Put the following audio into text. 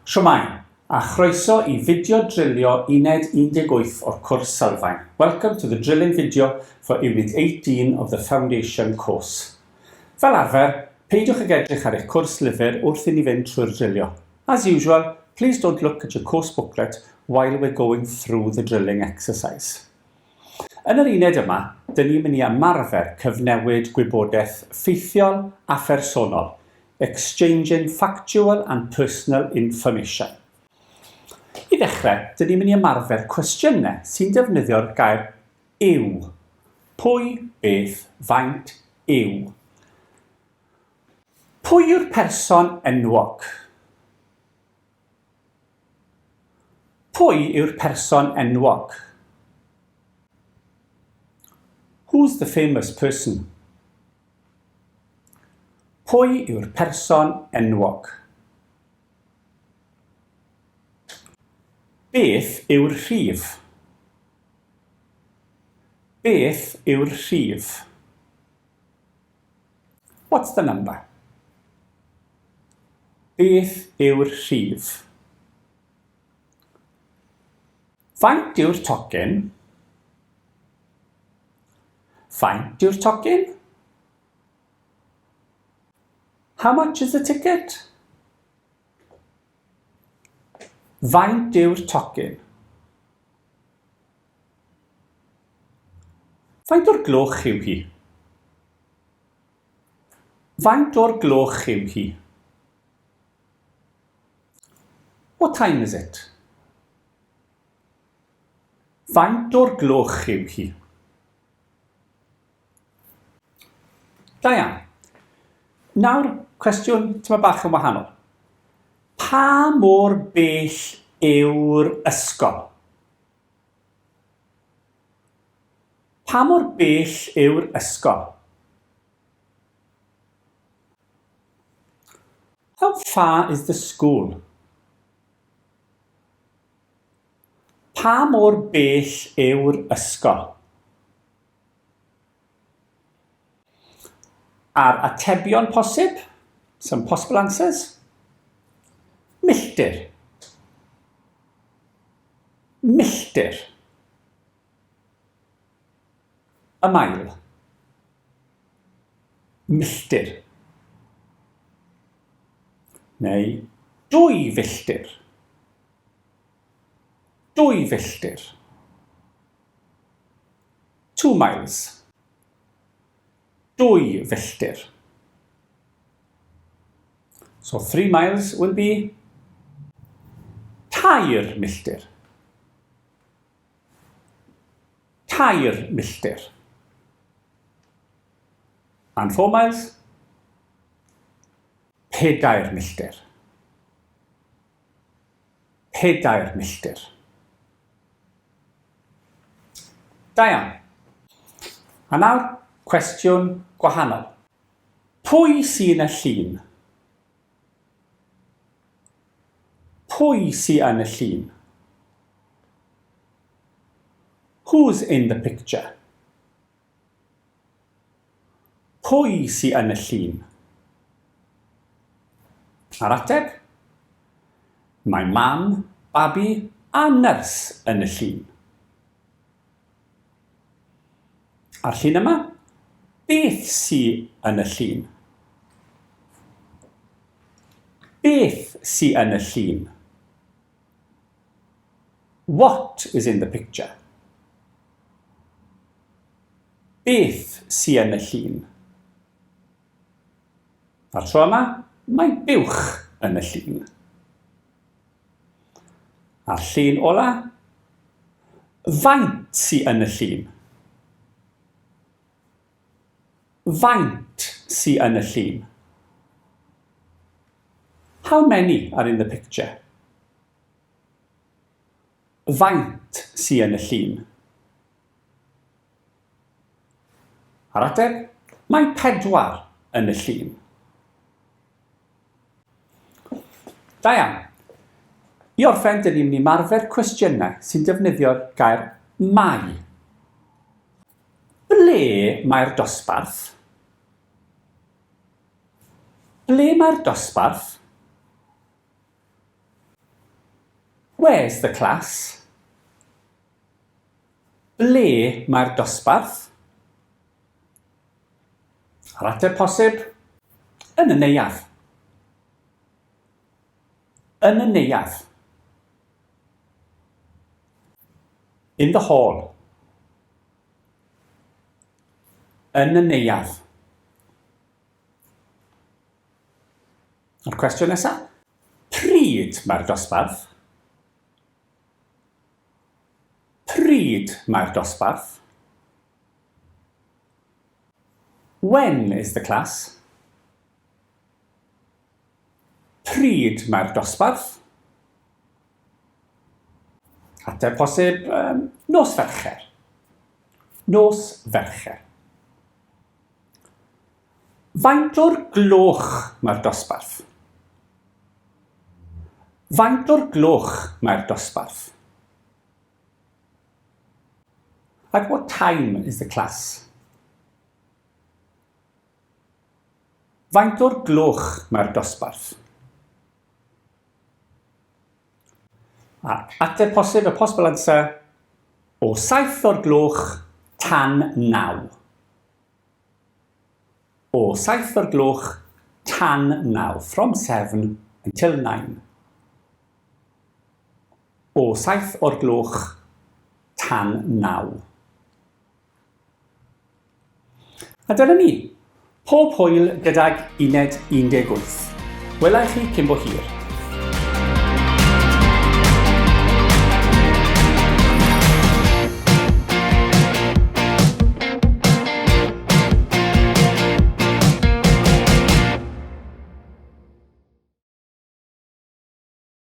Shwmae, a chroeso i fideo drilio Uned 18 o'r cwrs Sylfaen. Welcome to the drilling video for Unit 18 of the Foundation course. Fel arfer, peidiwch ag edrych ar eich cwrs lyfr wrth i ni fynd trwy'r drilio. As usual, please don't look at your course booklet while we're going through the drilling exercise. Yn yr uned yma, dyn ni'n mynd i ymarfer cyfnewid gwybodaeth ffeithiol a phersonol, exchanging factual and personal information. I ddechrau, dyn ni'n mynd i ymarfer cwestiynau sy'n defnyddio'r gair yw. Pwy, beth, faint, yw. Pwy yw'r person enwog? Pwy yw'r person enwog? Who's the famous person? Pwy yw'r person enwog? Beth yw'r rhif? Beth yw'r rhif? What's the number? Beth yw'r rhif? Faint yw'r tocyn? Faint yw'r tocyn? How much is the ticket? Faint yw'r tocyn? Faint o'r gloch yw hi? Faint o'r gloch yw hi? What time is it? Faint o'r gloch yw hi? Da iawn. Nawr, cwestiwn tyma bach yn wahanol. Pa mor bell yw'r ysgol? Pa mor bell yw'r ysgol? How far is the school? Pa mor bell yw'r ysgol? A'r atebion posib? Some possible answers? Milltir. Milltir. A mile. Milltir. Neu dwy filltir. Dwy filltir. 2 miles. 2 filltir. So 3 miles will be 3 milltir. 3 milltir. And 4 miles? 4 milltir. 4 milltir. Da iawn. A nawr, cwestiwn gwahanol. Pwy sy'n y llun? Pwy sy yn y llun? Who's in the picture? Pwy sy yn y llun? A'r ateb? Mae mam, babi a nyrs yn y llun. A'r llun yma? Beth sy yn y llun? Beth sy yn y llun? What is in the picture? Beth sy yn y llun? A'r tro yma, mae buwch yn y llun. A'r llun ola, faint sy yn y llun? Faint sy yn y llun? How many are in the picture? Faint sy yn y llun? A'r ateb, mae pedwar yn y llun. Da iawn. I orffen, dyn ni'n mynd i ymarfer cwestiynau sy'n defnyddio'r gair mae. Ble mae'r dosbarth? Ble mae'r dosbarth? Where's the class? Ble mae'r dosbarth? A'r ateb posib, yn y neuadd. Yn y neuadd. In the hall. Yn y neuadd. A'r cwestiwn nesaf, pryd mae'r dosbarth? Pryd mae'r dosbarth? When is the class? Pryd mae'r dosbarth? Ateb posib, um, nos Fercher. Nos Fercher. Faint o'r gloch mae'r dosbarth? Faint o'r gloch mae'r dosbarth? At what time is the class? Faint o'r gloch mae'r dosbarth? A ateb posib, a possible answer, o 7 o'r gloch tan 9. O 7 o'r gloch tan 9. From 7 until 9. O 7 o'r gloch tan 9. A dyna ni. Pob hwyl gydag Uned 18. Wela i chi cyn bo hir.